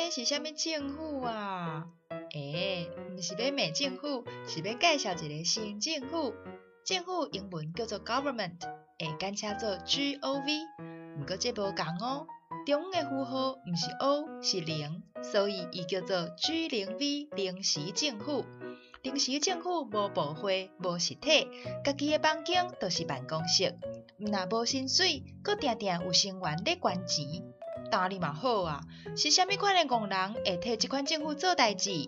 這是啥物政府啊？欸，毋是欲罵政府，是欲介紹一个新政府。政府英文叫做 government，會簡寫做 GOV。毋過這無仝哦，中央的符號毋是 O 是零，所以伊叫做 G0V 臨時政府。臨時政府無部會、無實體，家己的房間就是辦公室。毋若無薪水，閣定定有成員咧捐錢。膽你嘛好啊，是啥物款的戇人會替這款政府做代誌？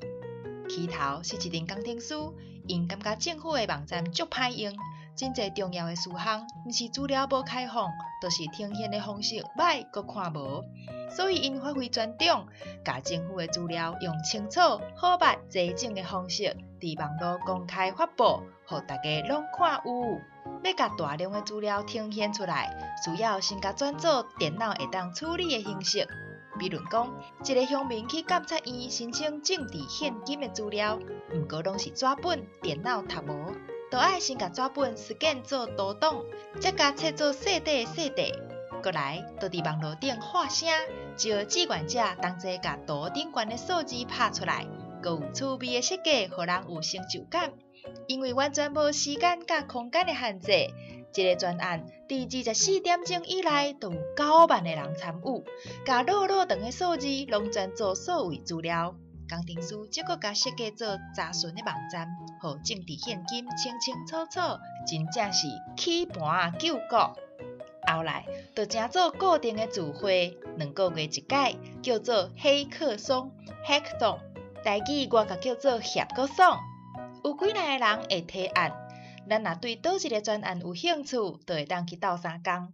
起頭是一陣工程師，𪜶感覺政府的網站足歹用，真濟重要的事項，毋是資料無開放，就是呈現的方式䆀閣看無，所以𪜶發揮專長，共政府的資料用清楚、好捌、齊整的方式，佇網路公開發布，予大家攏看有。欲共大量的資料呈現出來，需要先共轉做電腦會當處理的形式。比如講，一个鄉民去監察院申請政治獻金的資料，毋過攏是紙本，電腦讀無，就愛先共紙本 scan 做圖檔，才共切做細塊細塊，閣來，就佇網路頂發聲，招志願者同齊共圖頂懸的數字拍出來，閣有趣味的設計，予人有成就感。因為完全無時間佮空間的限制，這个專案佇24點鐘以內就有9萬个人參與，共落落長的數字攏轉做數位資料。工程師則閣共設計做查詢的網站，予政治獻金清清楚楚，真正是起盤救國。後來，就成做固定的聚會，2個月一擺，叫做黑客松（Hackathon），台語我共叫做協閣爽。有幾若个人會提案，咱若對佗一个專案有興趣，就會當去鬥相共。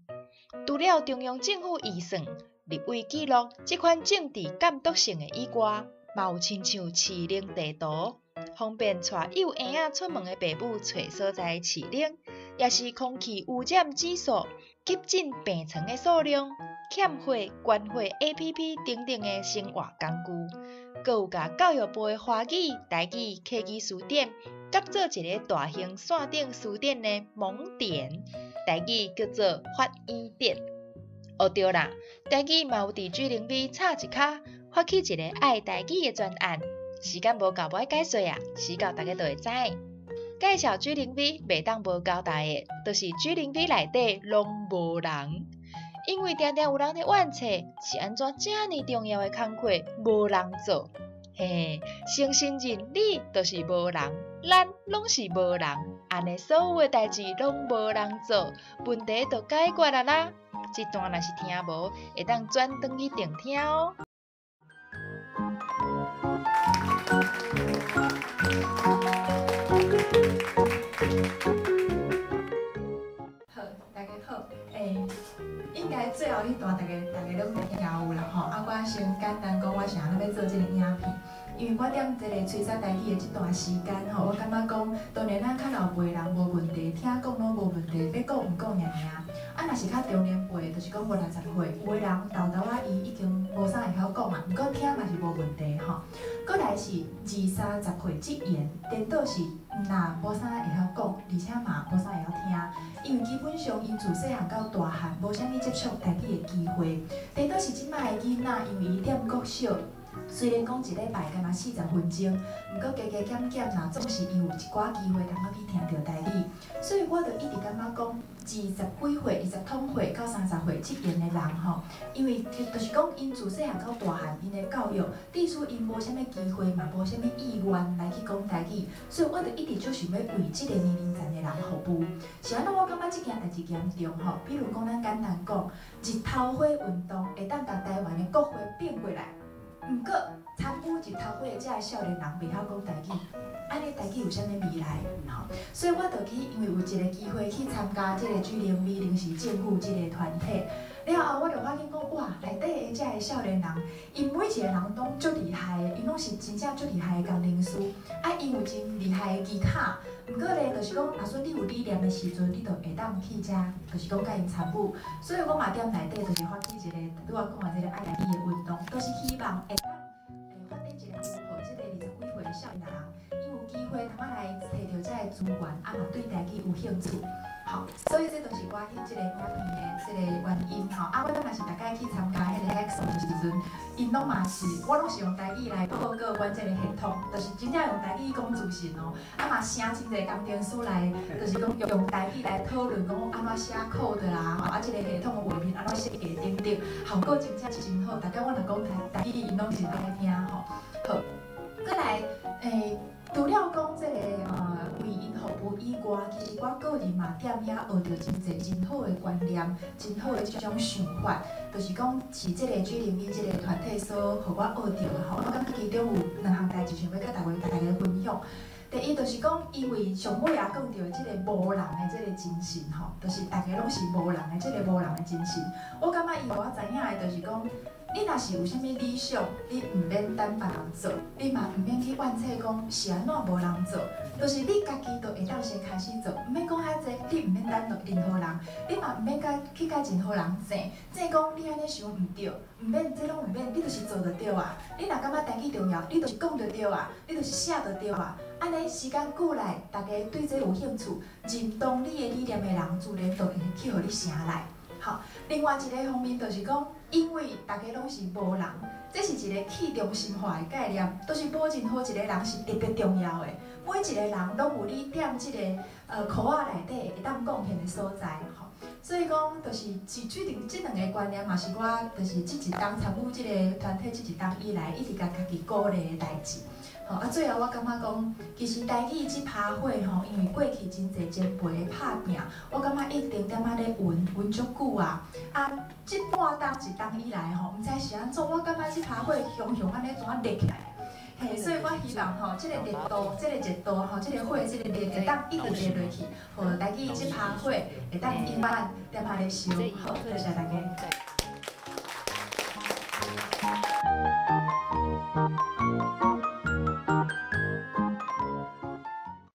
除了中央政府預算、立委記錄這款政治監督性的以外，嘛有親像市容地圖，方便帶幼嬰仔出門的爸母揣所在飼奶，抑是空氣污染指數、急診病床的數量、欠費、捐費 APP 等等的生活工具，閣有共教育部的華語、台語、客語辭典，合做一个大型線頂辭典的網典，台語叫做發語典。哦對啦，台語嘛有佇 G0V 插一跤，發起一个愛台語的專案。時間無夠，無愛解說啊，時到大家就會知。介紹 G0V 袂當無交代的，就是 G0V 內底攏無人，因為定定有人咧怨嗟，是按怎遮爾重要的工課無人做？嘿嘿，先承認你就是無人，咱攏是無人，按呢所有的代誌攏無人做，問題就解決了啦。這段若是聽無，會當轉轉去重聽哦。好，大家好，欸，應該最後彼段大家大家攏聽有啦吼。啊，我先簡單講，我是按怎欲做這个影片，因為我踮這个吹捒台語的這段時間吼，我感覺講，當然咱較老輩人無問題，聽講攏無問題，欲講毋講爾爾。啊，若是較中年輩，就是講五六十歲，有的人沓沓仔伊已經無啥會曉講啊，毋過聽嘛是無問題吼。閣來是二三十歲之前，顛倒是毋若無啥會曉講，而且嘛無啥會曉聽，因為基本上𪜶自細漢到大漢，無啥物接觸台語的機會。顛倒是這擺的囡仔，因為伊踮國小，雖然講一禮拜敢若40分鐘，毋過加加減減若總是伊有一寡機會通好去聽著台語，所以我就一直感覺講，二十幾歲、二十通歲到三十歲之間的人吼，因為就是講𪜶自細漢到大漢，𪜶的教育，致使𪜶無啥物機會嘛，無啥物意願來去講台語，所以我就一直足想欲為這个年齡層的人服務。是按怎我感覺這件代誌嚴重吼？比如講，咱簡單講，日頭花運動會當共台灣的國會變過來。毋過，參與日頭花的這个少年人袂曉講台語，按呢台語有啥物未來？吼，所以我就去，因為有一个機會去參加這个 G0V 臨時政府這个團體，了後我就發現講，哇，內底的這个少年人，𪜶每一个人攏足厲害的，𪜶攏是真正足厲害的工程師，啊，𪜶有真厲害的技巧。毋過咧，就是講，若說你有理念的時陣，你就會當去遮，就是講佮𪜶參與。所以我嘛踮內底，就是發起一个拄仔講的這个愛台語的運動，都是希望會當發展一個符合這个幾歲的少年人，𪜶有機會通仔來揣著這个資源，啊嘛對台語有興趣。吼，所以這就是我翕這个影片的這個原因吼。啊，我若是逐擺去參加彼个 hackathon 的時陣，𪜶攏嘛是，我攏是用台語來報告阮這個系統，就是真正用台語講資訊哦。啊嘛請真濟工程師來，就是講用台語來討論講按怎寫 code 啦，啊這個系統的畫面按怎設計等等，效果真正真好。逐擺我若講台語，𪜶攏真愛聽吼。好，閣來，除了講這個為𪜶服務以外，其實我個人嘛踮遐學著真濟真好的觀念，真好的這種想法，就是講是這個 G01這個團體所予我學著的吼。我感覺其中有兩項代誌想欲佮大家分享。第一就是講，因為上尾也講著這个無人的這个精神吼，就是逐家攏是無人的這个無人的精神。我感覺伊予我知影的，就是講，你若是有啥物理想，你毋免等別人做，你嘛毋免去怨嗟講是按怎無人做，就是你家己就會當先開始做，毋免講遐濟，你毋免等任何人，你嘛毋免共去共任何人爭，爭講你按呢想毋對，毋免這攏毋免，你就是做就對啊。你若感覺台語重要，你就是講就對啊，你就是寫就對啊。按呢時間久來，逐家對這有興趣，認同你的理念的人，自然就會去予你成來。好，另外一个方面就是講，因為逐家攏是無人，這是一个去中心化的概念，就是無任何一个人是特別重要的，每一个人攏有你踮這个箍仔內底會當貢獻的所在，吼。所以講，就是這這兩个觀念嘛，是我就是這一冬參與這个團體這一冬以來，一直共家己鼓勵的代誌。吼啊，最後我感覺講，其實台語這趴火吼，因為過去真濟前輩的拍拚，我感覺一定踮仔咧焚焚足久啊。啊，這半冬一冬以來吼，毋知是按怎，我感覺這趴火雄雄按呢怎熱起來。嘿，所以我希望吼，這个熱度，這个熱度吼，這个火，這个熱會當一直熱落去，予台語這趴火會當永遠踮仔咧燒。好，多謝大家。